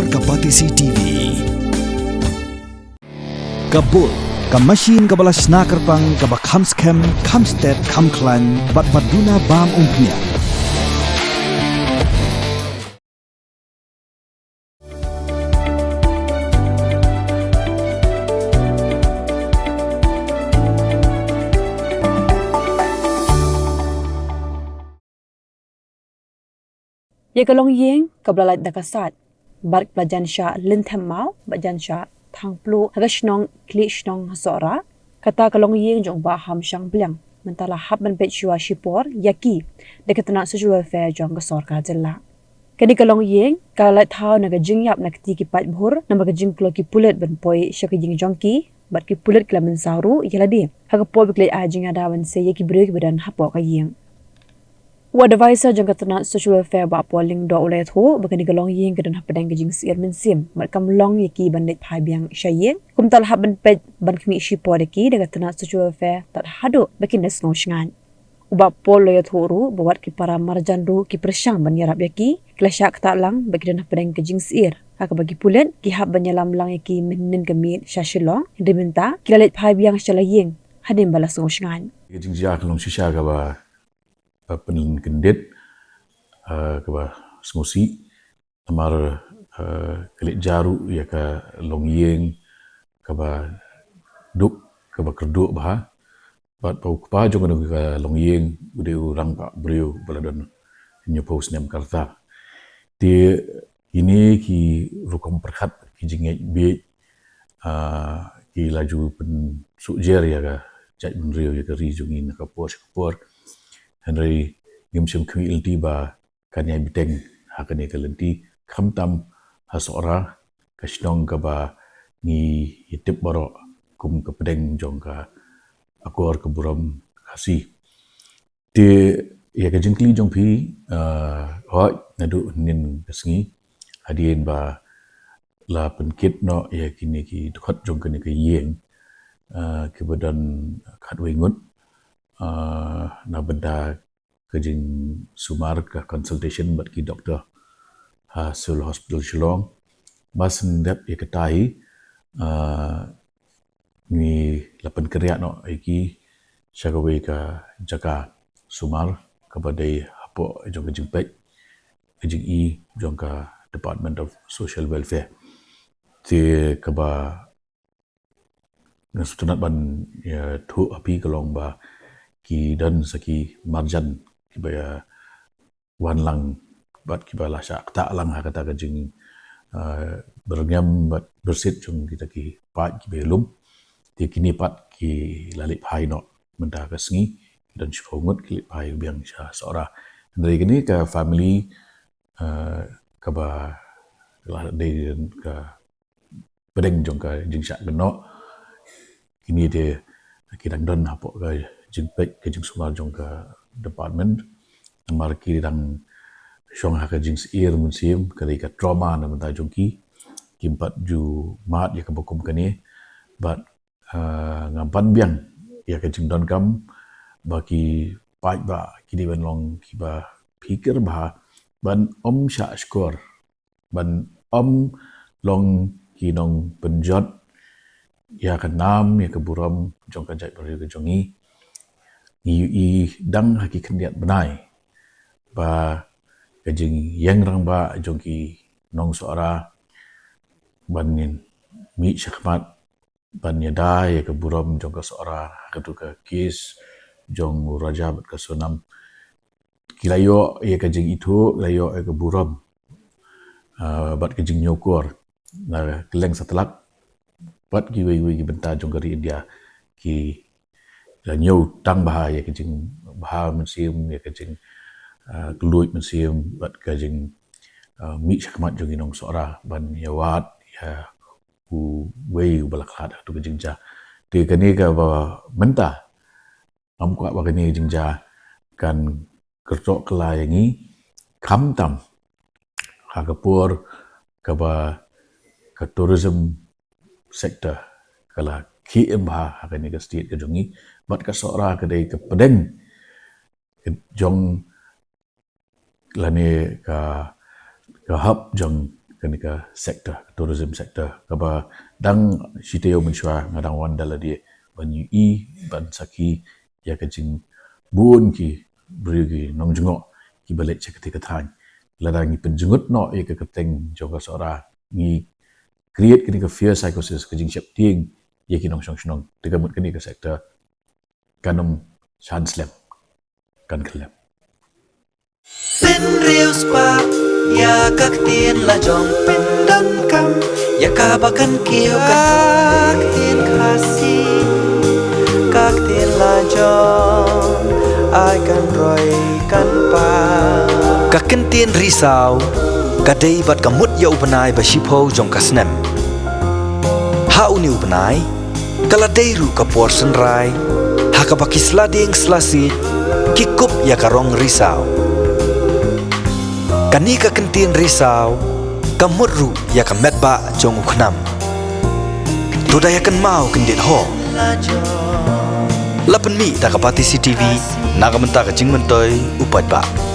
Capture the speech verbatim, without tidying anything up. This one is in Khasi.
Ka Batesi T V. Ka Bull, ka machine kaba la shna kyrpang, kaba kham skhem, kham stet, kham khlaiñ, bad ba duna bam umphniang. Ïa ka longïing kaba la lait da ka sait bad kaba la jan shah Lynthem Maw bad jan shah Thangpluh ha ka shnong Khliehshnong ha Sohra, kata ka longïing jong Bah Hamshang Bliang mynta la hap ban peit shuwa shipor ïa ki da ka tnat Social Welfare jong ka sorkar jylla. Kane ka longïing ka la lait thaw na ka jingïap na kti ki paidbah namar ka jingkloi ki pulit ban poi sha ka ïing jong ki, bad ki pulit ki la mynsaw ruh ïa lade ha ka por ba ki leit ai jingïada ban sei ïa ki briew kiba don hapoh ka ïing. U advisor jong ka tnat Social Welfare Bah Paul Lyngdoh u la ïathuh ba kane ka longïing ka don hapdeng ka jingsyier mynsiem bad kam long ïa ki ban leit phai biang sha ïing, kumta la hap ban peit ban khmih shipor ïa ki da ka tnat Social Welfare tad haduh ba kin da sngew shngaiñ. U Bah Paul u la ïathuh ruh ba wat ki para marjan ruh ki pyrshang ban ïarap ïa ki, ki la shah ktah lang ba ki don hapdeng ka jingsyier, ha kaba ki pulit ki hap ban ïalam lang ïa ki mynhynnin ka miet sha Shillong, hynrei mynta ki la leit phai biang sha la ïing hadien ba la sngew shngaiñ. Ka jingjia ka long shisha kaba, ba pynkyndit, eh, kaba sngewsih, namar, eh, ka leit jia ruh ïa ka longïing kaba duk, kaba kyrduh bha. Bad ba u kpa jong kane ka longïing u dei u rangbah briew ba la don hynñiewphew snem ka rta. Te kine ki rukom pyrkhat, ki jingngeit bieit, ah, ki la ju pynsuhjer ïa ka jaitbynriew, ïa ka ri jong ngi na ka por sha ka por. Hynrei ngim shym khmih lynti ba kan ïai bteng ha kane ka lynti, khamtam ha Sohra, ka shnong kaba ngi ïatip baroh kum ka pdeng jong ka akor ka burom Khasi. Te ïa ka jingkylli jong phi, eh, hooid, naduh hynnin ka sngi hadien ba la pynkit noh ïa kine ki dkhot jong kane ka ïing, eh, kiba don khatwei ngut, eh, na bynta ka jingsumar, ka consultation bad ki doktor ha Civil Hospital Shillong. Ba shen dep ïa kata hi, ah, ngi la pynkynriah noh ïa ki sha kawei ka jaka sumar kaba dei hapoh jong ka jingpeit, ka jingïohi jong ka Department of Social Welfare. Te kaba nga sngewtynnat ban ïathuh ha phi ka long ba ki don sa ki marjan kiba ïa wan lang bad kiba la shah ktah lang ha kata ka jing, eh, byrngem bad byrsit jong kita ki paid kiba ïalum. Te kine pat ki la leit phai noh mynta ka sngi, ki don shiphew ngut ki leit phai biang sha Sohra. Hynrei kane ka family, eh, kaba la dei ka pdeng jong ka jingshah kynnoh. Kine te ki dang don hapoh ka jingpeit, ka jingsumar jong ka department. Namar ki dang shong ha ka jingsyier mynsiem, ka dei ka trauma na bynta jong ki. Kim pat ju mad ïa kaba kum kane. Bad, ah, nga ban biang ïa ka jingdonkam ba ki paidbah ki dei ban long kiba phikir bha, ban ym shah shkor, ban ym long ki nongpynjot ïa ka nam, ïa ka burom jong ka jaitbynriew ka jong ngi. Ngi ïohi dang ha ki khyndiat bnai ba ka jingïeng rangbah jong ki nong Sohra ban mih shakhmat ban ïada ïa ka burom jong ka Sohra ha katu ka kes jong u Raja bad ka Sonam. Ki la ïoh ïa ka jingithuh, ki la ïoh ïa ka burom, ah, bad ka jingñiewkor na kylleng satlak bad kiwei kiwei ki bynta jong ka ri India. Ki la ñiew tang bha ïa ka jingbha mynsiem, ïa ka jing, ah, kylluid mynsiem bad ka jing, ah, mih shakhmat jong ki nong Sohra ban ïawad ïa uwei uba la khlad ha katu ka jingjia. Te kane kaba mynta ngam kwah ba kane ka jingjia kan kyrtoh kylla ïa ngi, khamtam ha ka por kaba ka tourism sector ka la khie im bha ha kane ka state ka jong ngi, bad ka Sohra ka dei ka pdeng jong lane ka, ka hub jong kane ka sector, tourism sector, kaba dang shi taïew mynshuwa nga dang wan da lade ban ïohi, ban sakhi ïa ka jingbun ki briew, ki nongjngoh kiba leit sha katei ka thaiñ. Lada ngi pynjngut noh ïa ka kyrteng jong ka Sohra, ngi create kane ka fear psychosis, ka jingsheptieng ïa ki nongshong shnong, te ka mut kane ka sector kan ym shan slem, kan khlem. Pynriewspah ïa ka ktien lajong, pyndonkam ïa kaba kan kiew, ka ktien Khasi, ka ktien lajong, ai kan roi kan pang. Ka kyntien Risaw ka dei bad ka mut ïa u bnai ba shiphew jong ka snem. Ha une u bnai ka la dei ruh ka por synrai ha kaba ki sla dieng sla siej ki kup ïa ka rong risaw. Kane ka kyntien Risaw ka mut ruh ïa ka metbah jong u khnam. To da ïa kynmaw kyndit ho. La pynmih da ka Batesi TV na ka bynta ka jingmyntoi u paidbah.